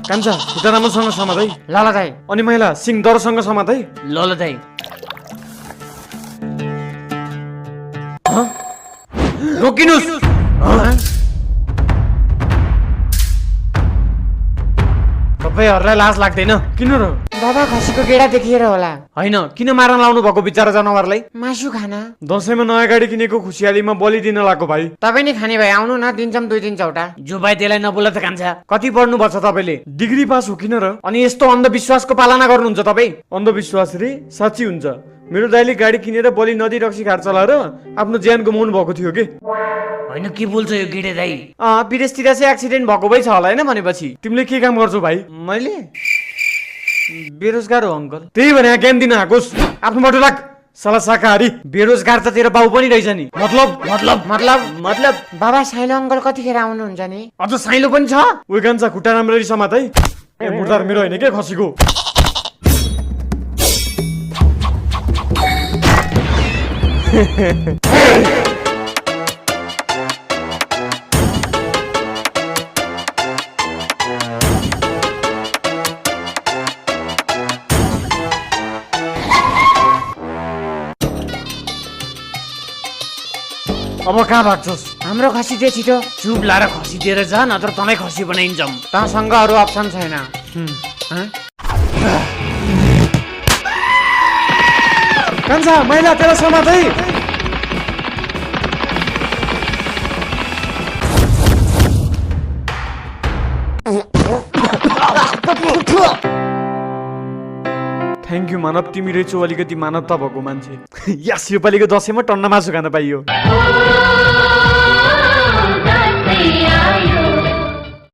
कान्छा खुट्टा राम्रोसँग समात है। ल ल दाइ। अनि महिला सिङ दरसँग समात है। ल ल दाइ। रोकिनुस्। तपाईँहरूलाई लाज लाग्दैन? किन र? बाबा खसीको गेडा देखिएर होला। होइन, किन मारन लाउनु भएको बिचारा जनावरलाई? मासु खाना। दसैँमा नयाँ गाडी किनेको खुसियालीमा बलि दिन लाग्यो भाइ। तपाईँ नै खाने भाइ आउनु न, दिन्छौँ 2-3 चौटा। जो भाइ त्यसलाई नबोला त कान्छा। कति पढ्नुपर्छ तपाईँले? डिग्री पास हो किन र? अनि यस्तो अन्धविश्वासको पालना गर्नुहुन्छ तपाईँ? अन्धविश्वास रे साँच्ची हुन्छ। मेरो दाइले गाडी किनेर बलि नदी रक्सी घाट चलाएर आफ्नो ज्यान गुमाउनु भएको थियो के? होइन के बोल्छ यो गेडे दाइ? विदेशतिर चाहिँ एक्सिडेन्ट भएको भइ छ होला होइन? भनेपछि तिमीले के काम गर्छौ भाइ? मैले बेरोजगार हो अङ्कल। त्यही भने ज्ञान दिन आकोस्। आफ्नो बाटो लाग साला शाकाहारी। बेरोजगार त तेरो बाउ पनि रहेछ नि। मतलब बाबा साइलो अङ्कल कतिखेर आउनुहुन्छ नि? अझ साइलो पनि छ? उयो कान्छा खुट्टा राम्ररी समात है। ए मुर्दार मेरो होइन के खसीको। अब कहाँ भाग्छस्? हाम्रो खसी दे छिटो। चुप लाएर खसी दिएर जा, नत्र तँलाई खसी बनाइन्छौँ। तँसँग अरू अप्सन छैन। कान्छा महिला तेरो समात है। थ्याङ्क यू मानव, तिमी रहेछौ अलिकति मानवता भएको मान्छे। यस, योपालिको दसैँमा टन्न मासु खान पाइयो।